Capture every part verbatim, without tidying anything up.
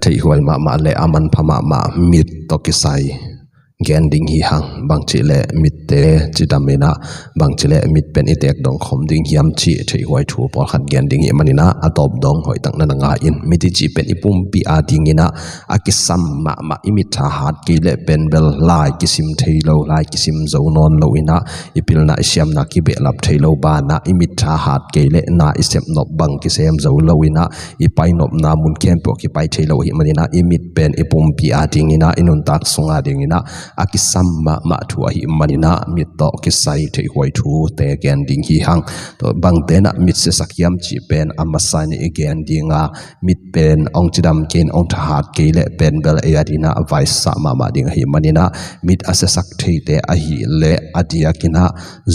Theihhuai mahmah le a manpha mahmah mit tawh kisai gen ding hi hang. Bangcih le mitte cidam inah, bangcih le mit pen i tek dong khawm ding hiam cih theihhuai thu pawlkhat gen ding hi maninah, a tawp dong hoihtak na na nga in. Mit i cih pen i pumpi a dinginah a kisam mahmah, i mit thahat kei le pen bel lai kisim thei lo, lai kisim zo nawn lo inah, i pilna i siamna kibehlap thei lo banah, i mit thahat kei le na i sep nop bang kisem zo lo inah, i pai nopna mun khempeuh kipai thei lo ahi maninah, i mit pen i pumpi a dinginah, i nuntak sunga dinginah a kisam mahmah thu ahi maninah, mit tawh kisai theihhuai thute gen ding hi hang. Tua bangte inah mit siasak hiam cih pen a masa inah i gen dinga, mit pen ong cidam kei in, ong thahat kei le pen bel ei a dinah vaisah mahmah ding ahi maninah, mit a siasak theite ahi le a diakinah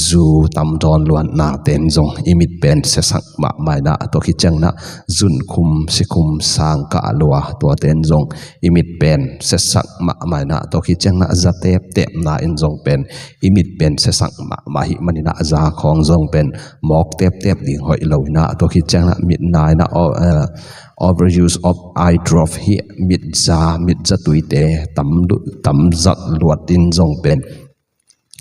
zu tam dawn luatna ten zong i mit pen siasak mahmah inah, tua khit cianginah zunkhum, sikhum, sangkah lua, tua ten zong i mit pen siasak mahmah inah, tua khit cianginah za teptepna in zong pen i mit pen siasak mahmah ahi maninah, za khawng zong pen mawk teptep ding hoih lo inah, tua khit cianginah mit na inah, o-, eh, overuse of eye drop hi, mit za, mit za tuite tam lu-, tam zat luat in zong pen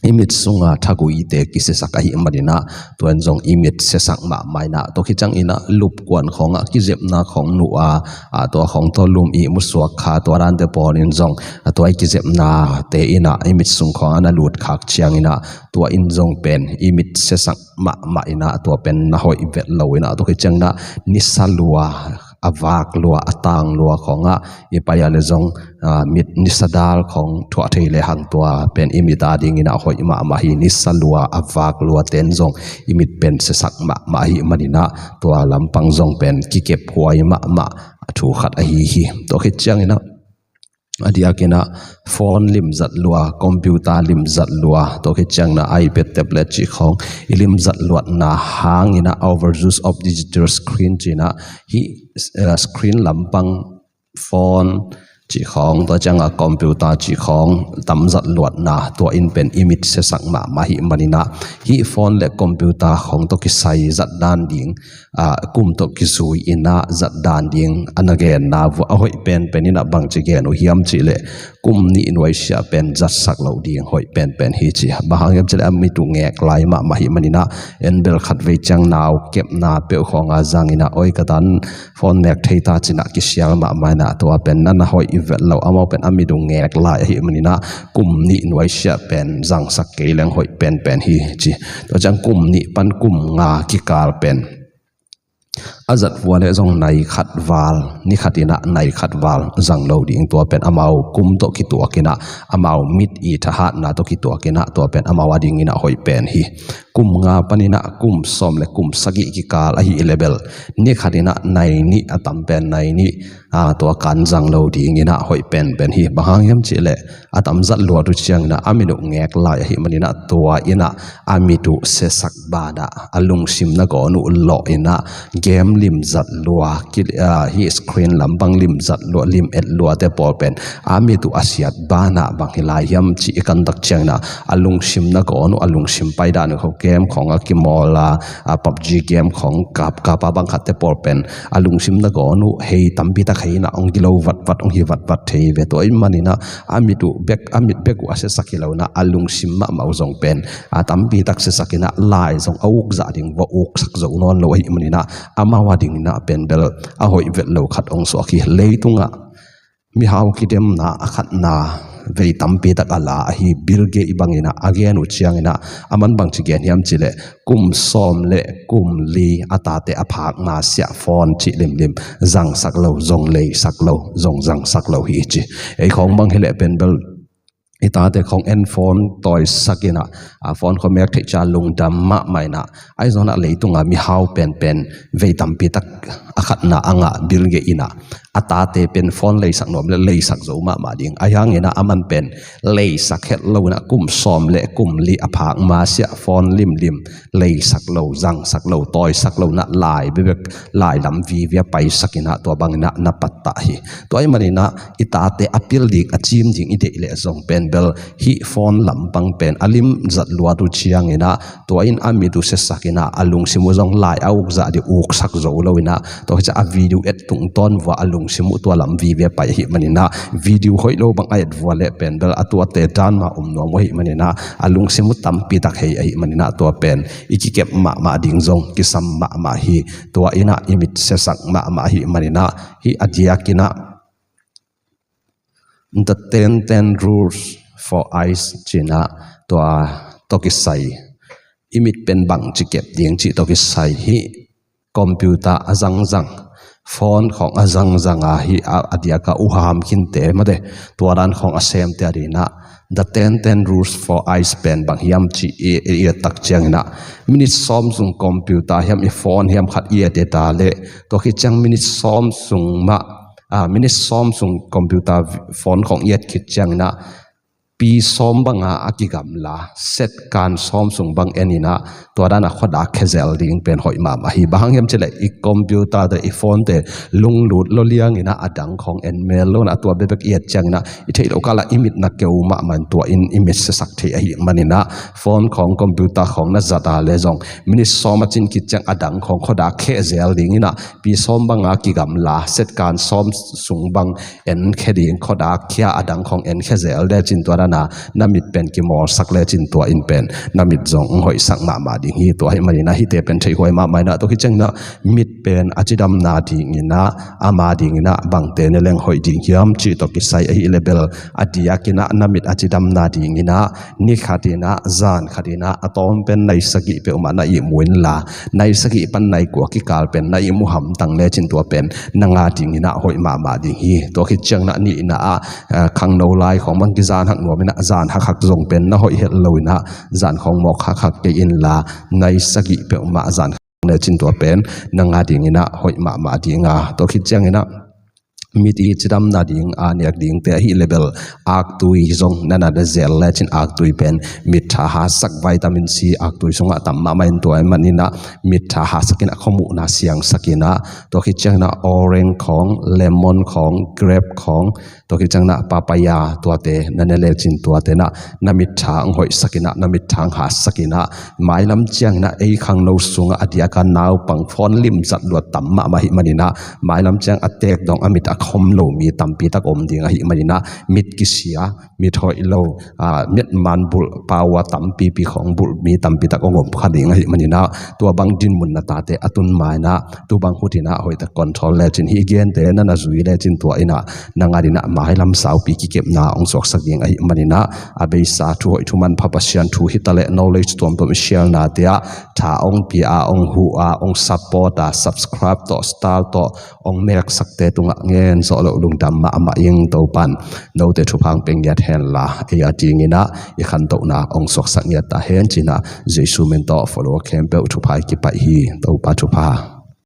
i mit sunga thaguite kisiasak ahi maninah, tua in zong i mit siasak mahmah inah, tua khit cianginah lupkuan khawngah kizepna khawng nuh a, a, tua khawng tawh lum i musuak kha, tua dante pawl in zong, a, tua i kizepnate inah i mit sung khawngah na lut khak cianginah, tua in zong pen i mit siasak mahmah inah, tua pen na hoih vet lo inah, tua khit cianginah nisa lua, a vak lua, a tang lua khawngah i pai a le zong, a, mit nisa dal khawng thuah thei le hang, tua pen i mit a dinginah hoih mahmah hi. Nisa lua, a vak lua ten zong i mit pen siasak mahmah ahi maninah, tua lampang zong pen kikephuai mahmah thu khat ahi hi. Tua khit cianginah a diakinah phone limzat lua, computer limzat lua, tua khit cianginah iPad, tablet cih khawng i limzat luatna hanginah overuse of digital screen cinah, hih, eh, screen lampang phone cih khawng, tua ciangah computer cih khawng tamzat luatna, tua in pen i mit siasak mahmah ahi maninah, hih phone le computer khawng tawh kisai zat dan ding, a, kum tawh kizui inah zat dan ding a na genna vua a hoih penpen inah bangci gen uh hiam cih le, kum nih nuaisiah pen zatsak lo ding hoih penpen hi ci. Bang hang hiam cih le a mit uh ngek lai mahmah ahi maninah, en bel khatvei ciang nau kepna peuh khawnga zanginah, oi ka tan phone mek thei ta cinah kisial mahmah inah, tua pen na na hoih i vet lo, amau pen a mit uh ngek lai ahi maninah, kum nih nuaisiah pen zangsak kei leng hoih penpen hi ci. Tua ciang kum nih pan kum nga kikal pen a zat vua le zong nai khat val, ni khat inah nai khat val zang lo ding, tua pen amau kum tawh kituak inah, amau mit i thahatna tawh kituak inah, tua pen amau a dinginah hoih pen hi. Kum nga paninah kum sawm le kum sagih kikal ahi le bel, ni khat inah nai nih, a tam pen nai nih, a, tua kan zang lo dinginah hoih penpen hi. Bang hang hiam cih le a tamzat luat uh cianginah a mit uh ngek lai ahi maninah, tua inah a mit uh siasak banah a lungsim nangawn uh lawh inah game limzat lua, ki-, a, hih screen lampang limzat lua, lim et luate pawl pen a mit uh a siat banah bang hi lai hiam cih i kantak cianginah, a lungsim nangawn uh, a lungsim paidan uh kho, game khawngah kimawl a, a, PUBG game khawng kapkap a bang khatte pawl pen a lungsim nangawn uh hei tampi tak hei inah ong gilo vatvat, ong hi vatvat thei ve. Tua ahih maninah a mit uh bek, a mit bek uh a siasak hi lo inah, a lungsim mahmah uh zong pen a tampi tak siasak inah, lai zong a uk zah ding vua uksak zo nawn lo ahih maninah, amau a dinginah pen bel a hoih vet lo khat ong suak hi. Leitungah mihau kidemna a khatna vei tampi tak a la ahi Bill Gates banginah a gen uh cianginah, a man bangci gen hiam cih le, kum sawm le kum li a tate a phak masiah phone cih limlim zangsak lo, zong leisak lo, zong zangsak lo hi ci. Ei khawng bang hi le pen bel i tate khawng en phone tawisak inah, a phone khawng mek theih ciang lungdam mahmah inah, ahi zongah leitunga mihau penpen vei tampi tak a khatna a ngah Bill Gates inah, a tate pen phone leisak nuam le leisak zo mahmah ding. Ahi hanginah a man pen leisak het lo inah, kum sawm le kum li a phak masiah phone limlim leisak lo, zangsak lo, tawisak lo inah, lai bebek, lai lam vive a paisak inah, tua banginah na pattah hi. Tua ahih maninah i tate a pil ding, a cim ding i deih leh zong pen bel hih phone lampang pen a lim zat luat uh ciangin ah, tua in a mit uh siasak in ah, a lungsim uh zong lai a uk zah dih uksak zo lo in ah, tua hi ciang a video et tungtawn vua a lungsim uh tua lam vive pai ahih manin ah, video hoih lo bang a et vua leh pen bel a tuate dan mah om nuam uh ahih manin ah, a lungsim uh tampi tak hei ahih manin ah, tua pen i kikep mahmah ding zong kisam mahmah hi. Tua in ah i mit siasak mahmah ahih manin ah, hih a diakin ah The ten ten rules for eyes ci-in ah, tua tawh kisai, i mit pen bangci kep ding cih tawh kisai hih computer a zangzang, phone khawng a zangzang a hih a, a diak a uham khinte mate, tua dan khawng a semte adingin ah, the ten ten rules for eyes pen bang hiam cih i, i, i et tak ciangin ah, minute sawm sung computer hiam i phone hiam khat i et et a leh, tua khit ciang minute sawm sung mah, a, minute sawm sung computer, phone khawng i et khit ciangin ah, pi sawm banga a kigamla, set kan sawm sung bang en in ah, tua dan a khuadak khia zel ding pen hoih mahmah hi. Bang hang hiam cih leh i computer te, i phone te lunglut lo liangin ah, a dang khawng en mel lo in ah, tua bekbek i et ciangin ah, i theih loh kal ah i mit na keu mahmah in, tua in i mit siasak thei ahih manin ah, phone khawng computer khawng na zat a leh zong, minute sawm a cin khit ciang a dang khawng khuadak khia zel dingin ah, pi sawm banga kigamla, set kan sawm sung bang en khia ding, khuadak khia, a dang khawng en khia zel lecin, tua dan a na mit pen kimawlsak lecin, tua in pen na mit zong hoihsak mahmah ding hi. Tua ahih manin ah hihte pen theihhuai mahmah in ah, tua khit ciangin ah mit pen a cidamna dingin ah, ama dingin ah bangte ne leng hoih ding hiam cih tawh kisai ahih leh bel, a diakin ah na mit a cidamna dingin ah, ni khat in ah, zan khat in ah, a tawm pen nai sagih peuhmah na ihmu inla, nai sagih pan nai kua kikal pen na ihmu hamtang lecin, tua pen nang a dingin ah hoih mahmah ding hi. Tua khit ciangin ah nihna ah, eh, khangno lai khawng bang kizan hak nuam in ah, zan hakhak zong pen na hoih het lo in ah, zan khawng mawk hakhak kei inla, nai sagih peuhmah zan lecin, tua pen nang a dingin ah hoih mahmah ding a, tua khit ciangin ah mit i cidamna ding a nek dingte ahih leh bel, aktui zong na na zel lecin, aktui pen mit tha hatsak, vitamin C aktui sungah tam mahmah in, tua ahih manin ah mit tha hatsak in ah, khuamuhna siangsak in ah, tua khit ciangin ah orange khawng, lemon khawng, grape khawng, tua khit ciangin ah papaya, tuate na ne lecin, tuate in ah na mit tha hong hoihsak in ah, na mit tha hong hatsak in ah, mailam ciangin ah ei khangno sungah a diak a naupang phone lim zat luat tam mahmah ahih manin ah, mailam ciang a teek dong a mit a khom lo mi tampi tak om ding ahih manin ah, mit kisia, mit hoih lo, a, mit man bulh, power tampipi khawng bulh mi tampi tak hong om kha ding ahih manin ah, tua bang dinmun na tate a tun ma in ah, tu bang hut in ah hoih tak control lecin, hih gente na na zui lecin, tua in ah nang a dingin ah mailam saupi kikepna hong suaksak ding ahih manin ah, a beisa thu hoih thu manpha, Pasian thu hi ta leh, knowledge tuamtuam i share nate ah, tha hong pia a, hong huh a, hong support a, subscribe tawh, star tawh hong meksakte tungah ngen zawh loh lungdam mahmah ing. Topa'n note thupha hong pia ngiat henla, ei a dingin ah i khantohna hong suaksak ngiat ta hen ci-in ah, Jesu min tawh follower khempeuh thupha i kipaih hi. Topa thupha.